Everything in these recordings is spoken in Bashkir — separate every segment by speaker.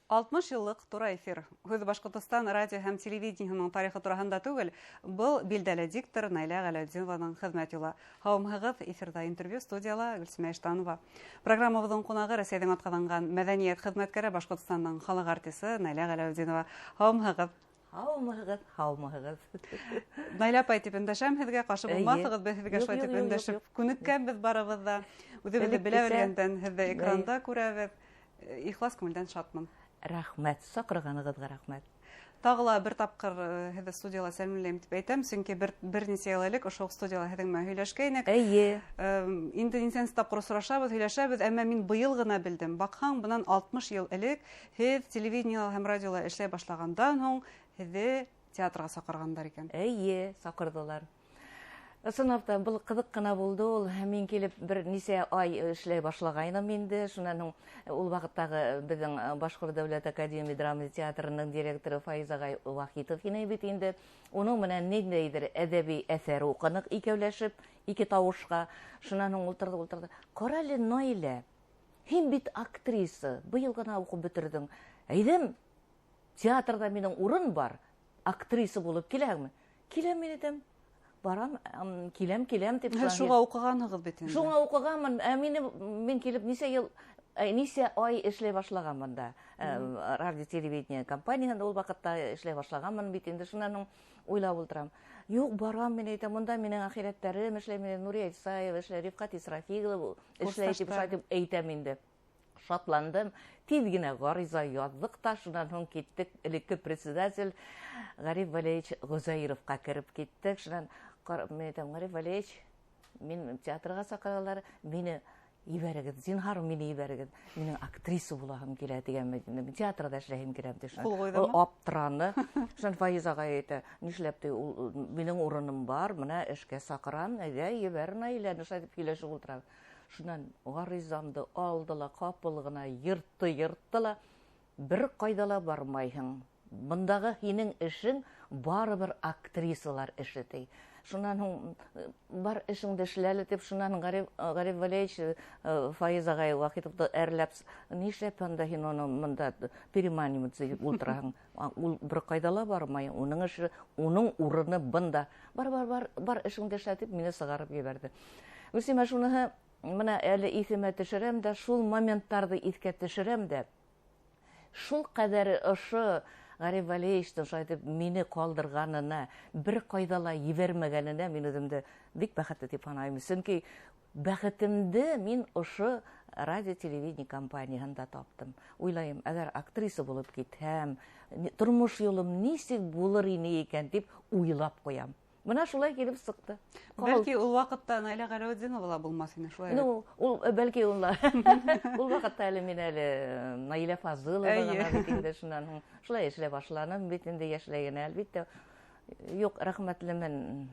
Speaker 1: 60 йыллыҡ тура эфир. Һүҙ Башҡортостан радио һәм телевидениеһының тарихы тураһында түгел, был билдәле диктор Наилә Ғәләүетдинованың хеҙмәт юлы. Һаумыһығыҙ, эфирҙа интервью студияла Гөлсимә Иштанова. Программабыҙҙың ҡунағы Рәсәйҙең атҡаҙанған мәҙәниәт хеҙмәткәре, Башҡортостандың халыҡ артисы Наилә Ғәләүетдинова. Һаумыһығыҙ.
Speaker 2: Һаумыһығыҙ, һаумыһығыҙ.
Speaker 1: Наилә апай тип өндәшәм һеҙгә, ҡаршы булмаҫығыҙ, беҙ һеҙгә шулай тип өндәшеп күнеккәнбеҙ барыбыҙ ҙа. Үҙебеҙҙе белә белгәндән һеҙҙе экранда күрәбеҙ. Ихлас күңелдән шатмын.
Speaker 2: Рәхмәт, саҡырғанығыҙға рәхмәт.
Speaker 1: Тағы ла бер тапҡыр һеҙҙе студияла сәләмләйем тип әйтәм, сөнки бер нисә йыл элек ошо уҡ студияла һеҙҙең менән һөйләшкәйнек.
Speaker 2: Эйе.
Speaker 1: Инде нисәнсе тапҡыр осрашабыҙ, һөйләшәбеҙ, әммә мин быйыл ғына белдем. Баҡһаң, бынан 60 йыл элек һеҙ телевидениела һәм радиола эшләй башлағандан һуң һеҙҙе театрға саҡырғандар икән.
Speaker 2: Эйе, саҡырҙылар. Ысынлап та, был ҡыҙыҡ ҡына булды ул. Мин килеп бер нисә ай эшләй башлағайным инде. Шунан һуң ул ваҡыттағы беҙҙең Башҡорт дәүләт академия драма театрының директоры Фаиз ағай Вахитов ине бит инде. Уның менән ниндәйҙер әҙәби әҫәр уҡыныҡ икәүләшеп, ике тауышҡа. Шунан һуң ултырҙы, ултырҙы. Ҡара әле, Наилә, һин бит актриса, быйыл ғына уҡып бөтөрҙөң. Әйҙәм, театрҙа минең урын бар, актриса булып киләңме? Киләм мин, әйтәм. Барам, киләм, киләм тип
Speaker 1: Һеҙ
Speaker 2: шунан
Speaker 1: шуға уҡығанһығыҙ бит инде.
Speaker 2: Шуға уҡығанмын. Ә мин килеп нисә йыл, нисә ай эшләй башлағанмын да. Радио телевидение компанияһында ул ваҡытта эшләй башлағанмын бит инде. Шунан һуң уйлап ултырам. Юҡ, барам мин, әйтәм, монда минең әхирәттәрем эшләй, минең Нурия Исаева эшләй, Рифҡәт Исрафилов эшләй тип
Speaker 1: Курсташтар.
Speaker 2: шулай тип әйтәм инде. Шатландым. Тиҙ генә ғариза яҙҙыҡ та, шунан һуң киттек. Элекке председатель Ғариф Валерьевич Ғөзәйровҡа кереп киттек. Шунан мин әйтәм, Ғариф Валерьевич, мин театрға саҡыралар, мине ебәрегеҙ, зинһар мине ебәрегеҙ, минең актриса булаһым килә тигән, мин театрҙа эшләһем килә тип.
Speaker 1: Ҡул ҡуйҙымы?
Speaker 2: Ул аптыраны. Шунан Фаиз ағай әйтә, нишләп ти, ул, минең урыным бар, бына эшкә саҡырам, әйҙә ебәр Наиләне, шулай тип һөйләшеп ултырабыҙ. Шунан ғаризамды алды ла, ҡапыл ғына йыртты, йыртты ла, бер ҡайҙа ла бармайһың. Бындағы һинең эшең барыбер актрисалар эше ти. Шунан һуң бар эшеңде эшләле тип, шунан Ғариф Валерьевич, Фаиз ағай Вахитовты әрләп, нишләп анда һин уны мында переманиваться итеп ултыраһың? Ул бер ҡайҙа ла бармай, уның эше, уның урыны бында. Бар, бар, бар, бар эшеңде эшлә тип мине сығарып ебәрҙе. Гөлсимә, шуныһы бына әле иҫемә төшөрәм дә, шул моменттарҙы иҫкә төшөрәм дә, шул ҡәҙәр ошо Ғариф Валерьевичтың шулай итеп мине ҡалдырғанына, бер ҡайҙа ла ебәрмәгәненә мин үҙемде бик бәхетле тип һанайым. Сөнки бәхетемде мин ошо радио телевидение компанияһында таптым. Уйлайым, әгәр актриса булып китһәм, тормош юлым нисек булыр ине икән тип уйлап ҡуям. Бына шулай килеп сыҡты.
Speaker 1: Бәлки ул ваҡытта Наилә Ғәләүетдинова ла булмаҫ ине, шулай бит?
Speaker 2: Ну, ул, бәлки ул ла. Ул ваҡытта әле мин әле Наилә Фазылова ғына бит инде, шунан һуң шулай эшләй башланым бит инде, йәшләй генә, әлбиттә. Юҡ, рәхмәтлемен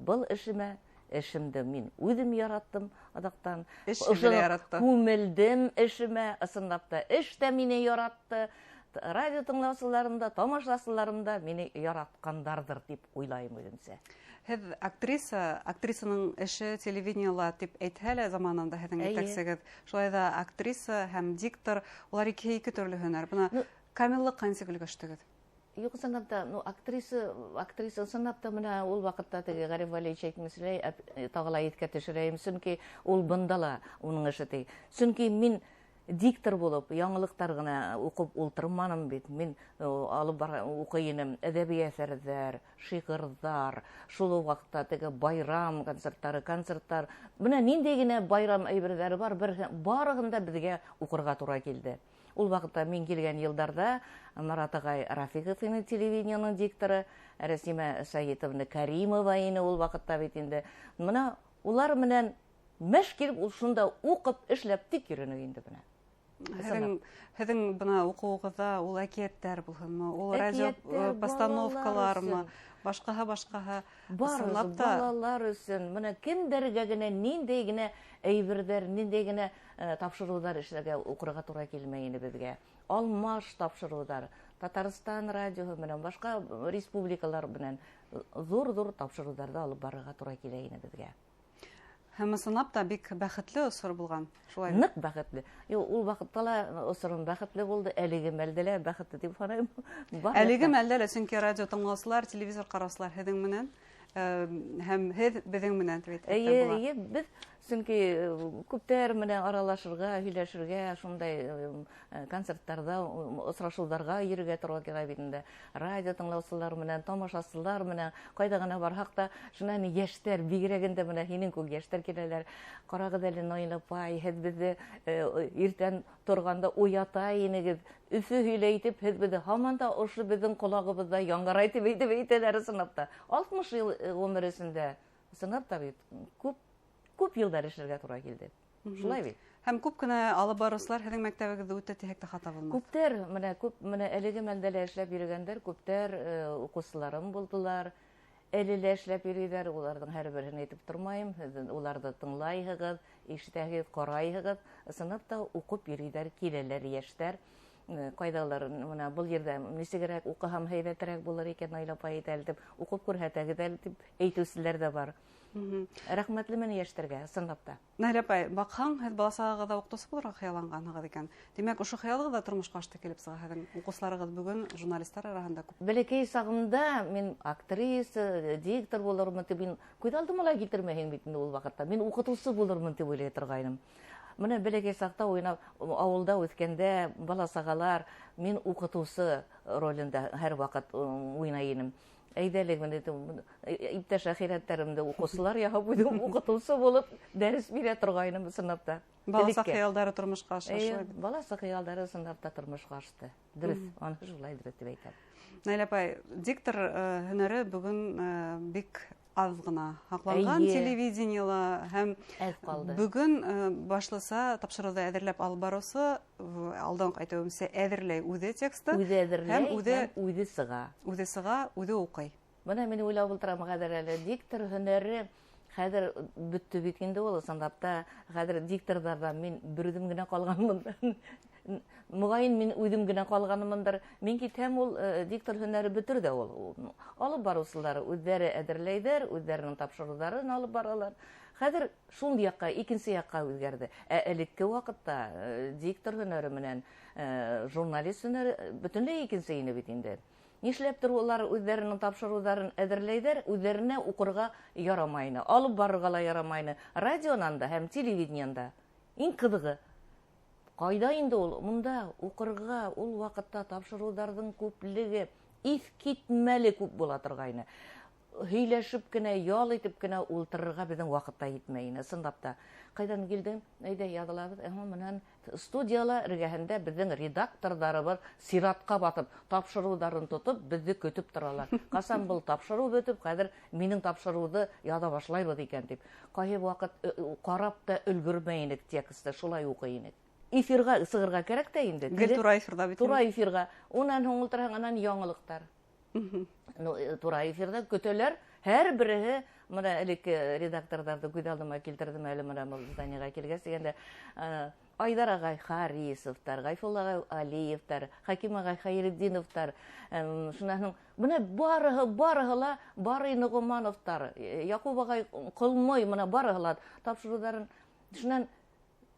Speaker 2: был эшемә. Эшемде мин үҙем яраттым аҙаҡтан.
Speaker 1: Эш
Speaker 2: Ошоно
Speaker 1: һеҙҙе яратты.
Speaker 2: Күмелдем эшемә, ысынлап та эш тә мине яратты. Радио тыңлаусыларым да, тамашасыларым да мине яратҡандарҙыр тип уйлайым үҙемсә.
Speaker 1: Һеҙ актриса, актрисаның эше телевидениела тип әйтһә лә заманында һеҙҙең етәксегеҙ. Шулай ҙа актриса һәм диктор, улар икеһе ике төрлө һөнәр. Бына камиллыҡҡа нисек өлгәштегеҙ?
Speaker 2: Юҡ, ысынлап та, ну, актриса, актриса ысынлап та бына ул ваҡытта теге Ғариф Валерьевич әйтмешләй, тағы ла иҫкә төшөрәйем, сөнки ул бында ла уның эше ти. Сөнки мин диктор булып, яңылыҡтар ғына уҡып ултырманым бит. Мин алып бар, уҡый инем әҙәби әҫәрҙәр, шиғырҙар, шул уҡ ваҡытта теге байрам концерттары, концерттар. Бына ниндәй генә байрам әйберҙәре бар, барыһын да беҙгә уҡырға тура килде. Ул ваҡытта мин килгән йылдарҙа Марат ағай Рафиҡов ине телевидениеның дикторы, Рәсимә Сәйетовна Каримова ине ул ваҡытта бит инде. Бына улар менән мәш килеп, ул шунда уҡып, эшләп тик йөрөнөк инде бына.
Speaker 1: Һеҙҙең бына уҡыуығыҙҙа ул әкиәттәр булһынмы, ул радио,
Speaker 2: Әкиәттәр,
Speaker 1: постановкалармы,
Speaker 2: балалар өсөн.
Speaker 1: башҡаһы, башҡаһы.
Speaker 2: Барыһы
Speaker 1: Ысынлап та
Speaker 2: балалар өсөн. Бына кемдәргә генә, ниндәй генә әйберҙәр, ниндәй генә тапшырыуҙар эшләргә, уҡырға тура килмәй ине беҙгә. Алмаш тапшырыуҙар, Татарстан радиоһы менән, башҡа республикалар менән ҙур-ҙур тапшырыуҙарҙы алып барырға тура килә ине беҙгә.
Speaker 1: Һәм ысынлап та бик бәхетле осор булған, шулай?
Speaker 2: Ныҡ бәхетле. Юҡ, ул ваҡытта ла осором бәхетле булды, әлеге мәлдә лә бәхетле тип һанайым.
Speaker 1: Әлеге мәлдә лә, сөнки радио тыңлаусылар, телевизор ҡараусылар һеҙҙең менән, һәм һеҙ беҙҙең менән тип әйтеп
Speaker 2: Эйе,
Speaker 1: була.
Speaker 2: эйе, беҙ сөнки күптәр менән аралашырға, һөйләшергә, шундай концерттарҙа, осрашыуҙарға йөрөргә тура килә бит инде. Радио тыңлаусылар менән, тамашасылар менән ҡайҙа ғына барһаҡ та, шунан йәштәр, бигерәгендә менә һинең кеүек йәштәр киләләр. Ҡарағыҙ әле, Наилә апай, һеҙ беҙҙе иртән торғанда уята инегеҙ, Өфө һөйләй итеп, һеҙ беҙҙе һаман да ошо беҙҙең ҡолағыбыҙҙа яңғырай тип әйтеп әйтәләр ысынлап та. 60 йыл ғүмер эсендә ысынлап та бит күп, күп йылдар эшләргә тура килде. Шулай бит.
Speaker 1: Һәм күп кенә алып барыусылар һеҙҙең мәктәбегеҙҙе үтә тиһәк тә хата булмаҫ.
Speaker 2: Күптәр, менә күп, менә әлеге мәлдә лә эшләп йөрөгәндәр, күптәр уҡыусыларым булдылар. Әле лә эшләп йөрөйҙәр, уларҙың һәр береһен әйтеп тормайым. Һеҙ уларҙы тыңлайһығыҙ, ишетәһегеҙ, ҡарайһығыҙ. Ысынлап та уҡып йөрөйҙәр, киләләр йәштәр. Ҡайҙалар, менә был ерҙә нисегерәк уҡыһам һәйбәтерәк булыр икән, Наилә апай әйтә әле тип, уҡып күрһәтәгеҙ әле тип әйтеүселәр ҙә бар. Рәхмәтлемен йәштәргә, ысынлап та.
Speaker 1: Наилә апай, баҡһаң, һеҙ бала сағығыҙҙа уҡытыусы булырға хыялланғанһығыҙ икән. Тимәк, ошо хыялығыҙ ҙа тормошҡа ашты килеп сыға һеҙҙең уҡыусыларығыҙ бөгөн журналистар араһында күп.
Speaker 2: Бәләкәй сағымда мин актриса, диктор булырмын тип мин күҙ алдыма ла килтермәйһең бит инде ул ваҡытта. Мин уҡытыусы булырмын тип уйлай торғайным. Мына бәләкәй саҡта уйнап, ауылда үҫкәндә бала сағалар, мин уҡытыусы ролендә һәр ваҡыт уйнай инем. Әйҙә әле, мин әйтәм, иптәш әхирәттәремде уҡыусылар яһап ҡуйҙым, уҡытыусы булып дәрес бирә торғайным ысынлап та.
Speaker 1: Бала саҡ
Speaker 2: Элекке.
Speaker 1: хыялдары тормошҡа аша,
Speaker 2: Эйе,
Speaker 1: шулай бит?
Speaker 2: бала саҡ хыялдары ысынлап та тормошҡа ашты. Дөрөҫ, аны шулай дөрөҫ тип әйтәм.
Speaker 1: Наилә апай, диктор һөнәре бөгөн бик аҙ ғына һаҡланған телевидениела һәм
Speaker 2: Әҙ ҡалды.
Speaker 1: бөгөн башлыса тапшырыуҙы әҙерләп алып барыусы, алдан уҡ әйтеүемсә, әҙерләй үҙе тексты.
Speaker 2: Үҙе әҙерләй
Speaker 1: һәм үҙе
Speaker 2: һәм үҙе сыға.
Speaker 1: Үҙе сыға, үҙе уҡый.
Speaker 2: Бына мин уйлап ултырам хәҙер әле диктор һөнәре хәҙер бөттө бит инде ул, ысынлап та хәҙер дикторҙарҙан мин бер үҙем генә ҡалғанмын. Моғайын мин үҙем генә ҡалғанмындыр. Мин китһәм, ул диктор һөнәре бөтөр ҙә ул. Алып барыусылар үҙҙәре әҙерләйҙәр, үҙҙәренең тапшырыуҙарын алып баралар. Хәҙер шул яҡҡа, икенсе яҡҡа үҙгәрҙе. Ә элекке ваҡытта диктор һөнәре менән журналист һөнәре бөтөнләй икенсе ине бит инде. Нишләптер улар үҙҙәренең тапшырыуҙарын әҙерләйҙәр, үҙҙәренә уҡырға ярамайны, алып барырға ла ярамайны. Радионан да һәм телевидениенан да. Иң ҡыҙығы, ҡайҙа инде ул? Мында уҡырға ул ваҡытта тапшырыуҙарҙың күплеге иҫ китмәле күп була торғайны. Һөйләшеп кенә, ял итеп кенә ултырырға беҙҙең ваҡыт та етмәй ине, ысынлап та. Ҡайҙан килдең? Әйҙә яҙылабыҙ. Әһә, менән студияла эргәһендә беҙҙең редакторҙарыбыҙ сиратҡа батып, тапшырыуҙарын тотоп, беҙҙе көтөп торалар. Ҡасан был тапшырыу бөтөп, хәҙер минең тапшырыуҙы яҙа башлайбыҙ икән тип. Ҡайһы ваҡыт ҡарап та өлгөрмәй инек тексты, шулай уҡый инек. Эфирға сығырға кәрәк тә инде.
Speaker 1: Гел тура эфирҙа бит инде.
Speaker 2: Тура эфирға. Унан һуң ултырһаң, анан яңылыҡтар. Тура эфирҙа көтәләр. Һәр береһе, мына элекке редакторҙарҙы күҙ алдыма килтерҙем әле, мына был зданиеға килгәс тигәндә, Айҙар ағай Харисовтар, Ғәйфулла ағай Алиевтар, Хәким ағай Хәйретдиновтар, шунан һуң бына барыһы ла Барый Ноғомановтар, Яҡуп ағай Ҡолмой, мына барыһы ла тапшырыуҙарын шунан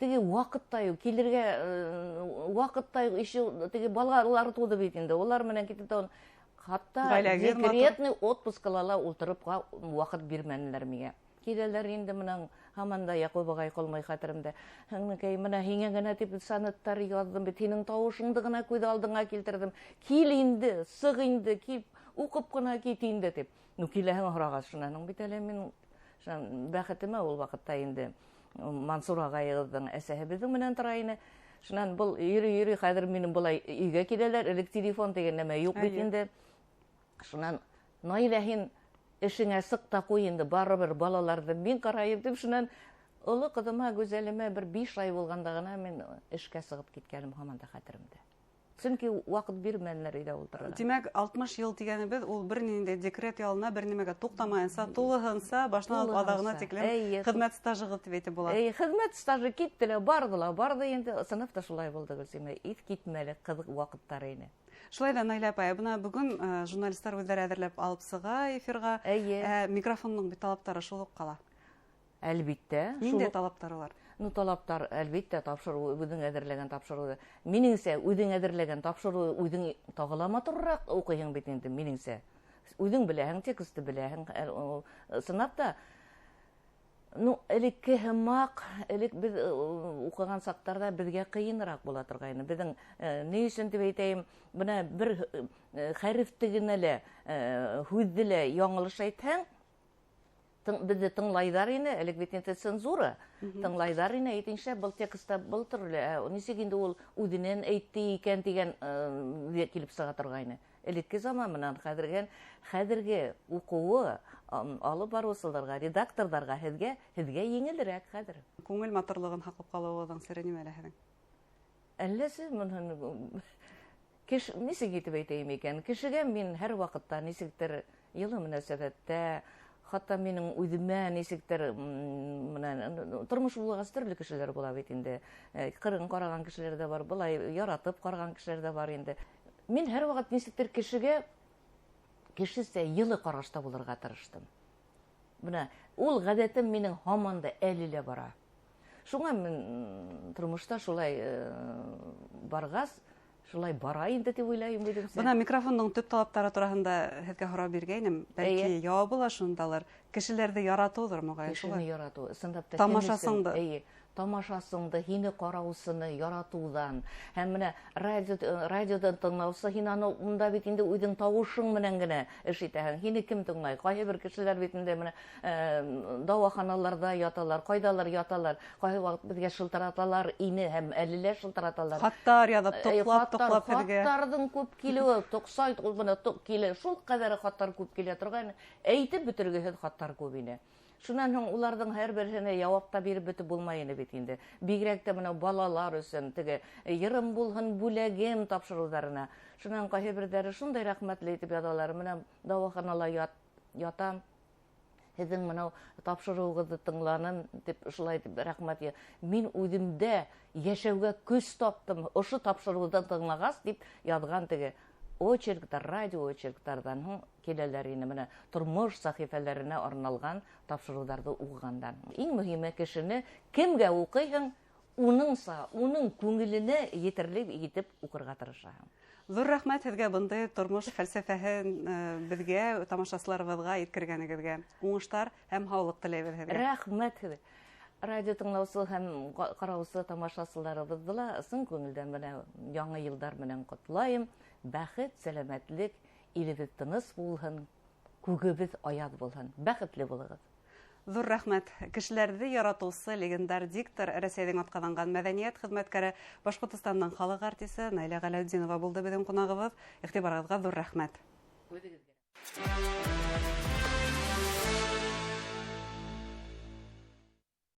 Speaker 2: теге ваҡыт та юҡ, килергә ваҡыт та юҡ, еще теге балалар тыуҙы бит инде, улар менән китеп тә хатта
Speaker 1: Ғаиләгеҙ матур.
Speaker 2: декретный отпускала ла ултырып ваҡыт бирмәнеләр миңә. Киләләр инде мынан һаман да Яҡуп ағай ҡалмай хәтеремдә. Һеңлекәй, мына һиңә генә тип сонеттар яҙҙым бит, һинең тауышыңды ғына күҙ алдыңа килтерҙем. Кил инде, сыҡ инде, кил, уҡып ҡына кит инде тип. Ну, киләһең һорағас, шунан һуң бит әле мин шунан бәхетемә ул ваҡытта инде Мансур ағайығыҙҙың әсәһе беҙҙең менән тора ине. Шунан был йөрөй-йөрөй хәҙер минең былай өйгә киләләр, элек телефон тигән нәмә юҡ бит инде. Шунан Наилә, һин эшеңә сыҡ та ҡуй инде, барыбер балаларҙы мин ҡарайым тип, шунан оло ҡыҙыма Гүзәлемә бер 5 ай булғанда ғына мин эшкә сығып киткәнем һаман да хәтеремдә. Сөнки ваҡыт бирмәнеләр өйҙә ултырырға.
Speaker 1: Тимәк, 60 йыл тигәнебеҙ ул бер ниндәй декрет ялына бер нимәгә туҡтамайынса, тулыһынса, башынан алып аҙағына тиклем хеҙмәт стажығыҙ тип әйтеп була.
Speaker 2: Эйе, хеҙмәт стажы китте лә, барҙы ла, барҙы инде. Ысынлап та шулай булды, Гөлсимә, иҫ китмәле ҡыҙыҡ ваҡыттар ине.
Speaker 1: Шулай ҙа, Наилә апай, бына бөгөн журналистар үҙҙәре әҙерләп алып сыға эфирға. Микрофонның бит талаптары шул уҡ ҡала.
Speaker 2: Әлбиттә.
Speaker 1: Ниндәй талаптар улар?
Speaker 2: Ну, талаптар, әлбиттә, тапшырыу, үҙең әҙерләгән тапшырыуҙы. Минеңсә, үҙең әҙерләгән тапшырыуҙы үҙең тағы ла матурыраҡ уҡыйһың бит инде, минеңсә. Үҙең беләһең, тексты беләһең. Ысынлап та, ну, элекке һымаҡ, элек беҙ уҡыған саҡтарҙа беҙгә ҡыйыныраҡ була торғайны. Беҙҙең, ни өсөн тип әйтәйем, бына бер хәрефте генә лә, һүҙҙе лә яңылыш әйтһәң, беҙҙе тыңлайҙар ине, элек бит инде цензура, тыңлайҙар ине, әйтеңсә, был текста был төрлө, нисек инде ул үҙенән әйтте икән тигән килеп сыға торғайны. Элекке заман менән хәҙерге уҡыуы алып барыусыларға, редакторҙарға һеҙгә еңелерәк хәҙер.
Speaker 1: Күңел матурлығын һаҡлап ҡалыуығыҙҙың сере нимәлә һеҙҙең?
Speaker 2: Әлләсе, быныһын нисек итеп әйтәйем икән? Кешегә мин һәр ваҡытта нисектер йылы мөнәсәбәттә, хатта минең үҙемә нисектер, менән тормош булғас төрлө кешеләр була бит инде. Ҡырын ҡараған кешеләр ҙә бар, былай яратып ҡараған кешеләр ҙә бар инде. Мин һәр ваҡыт нисектер кешегә кешесә йылы ҡарашта булырға тырыштым. Бына ул ғәҙәтем минең һаман да әле лә бара. Шуңа мин тормошта шулай барғас, шулай бара инде тип уйлайым үҙемсә.
Speaker 1: Бына микрофондың төп талаптары тураһында һеҙгә һорау биргәйнем. Бәлки яуабы ла шундалыр. Кешеләрҙе яратыуҙыр, моғайын,
Speaker 2: Кешене
Speaker 1: шулай.
Speaker 2: яратыу, ысынлап та,
Speaker 1: Тамашасыңды.
Speaker 2: Эйе, тамашасыңды, һине ҡараусыны яратыуҙан. Һәм менә радиодан тыңлаусы, һин аны унда бит инде үҙең тауышың менән генә эш итәһең. Һине кем тыңлай? Ҡайһы бер кешеләр бит инде менә дауаханаларҙа яталар, ҡайҙалар яталар, ҡайһы ваҡыт беҙгә шылтыраталар ине һәм әле лә шылтыраталар.
Speaker 1: Хаттар яҙып, тоҡлап, тоҡлап һеҙгә.
Speaker 2: Хаттарҙың күп килеүе, тоҡсай, ул бына тоҡ килә, шул ҡәҙәр хаттар күп килә торғайны. Әйтеп бөтөргөһөҙ хаттар күп ине. Шунан һуң уларҙың һәр береһенә яуап та биреп бөтөп булмай ине бит инде. Бигерәк тә бына балалар өсөн теге йырым булһын, бүләгем тапшырыуҙарына. Шунан ҡайһы берҙәре шундай рәхмәтле итеп яҙалар. Бына дауаханала ятам, һеҙҙең бынау тапшырыуығыҙҙы тыңланым тип шулай итеп рәхмәт. Мин үҙемдә йәшәүгә көс таптым ошо тапшырыуҙы тыңлағас тип яҙған теге очерктар, радио очерктарҙан һуң киләләр ине. Бына тормош сәхифәләренә арналған тапшырыуҙарҙы уҡығандан. Иң мөһиме кешене кемгә уҡыйһың, уныңса, уның күңеленә етерлек итеп уҡырға тырышаһың.
Speaker 1: Ҙур рәхмәт һеҙгә бындай тормош фәлсәфәһен беҙгә, тамашасыларыбыҙға еткергәнегеҙгә. Уңыштар һәм һаулыҡ теләйбеҙ һеҙгә.
Speaker 2: Рәхмәт һеҙгә. Радио тыңлаусы һәм ҡараусы тамашасыларыбыҙҙы ла ысын күңелдән бына яңы йылдар менән ҡотлайым. Бәхет, сәләмәтлек, илебеҙ тыныс булһын, күгебеҙ аяҙ булһын. Бәхетле булығыҙ.
Speaker 1: Ҙур рәхмәт. Кешеләрҙе яратыусы легендар диктор, Рәсәйҙең атҡаҙанған мәҙәниәт хеҙмәткәре, Башҡортостандың халыҡ артисы Наилә Ғәләүетдинова булды беҙҙең ҡунағыбыҙ. Иғтибарығыҙға ҙур рәхмәт.
Speaker 2: Үҙегеҙгә.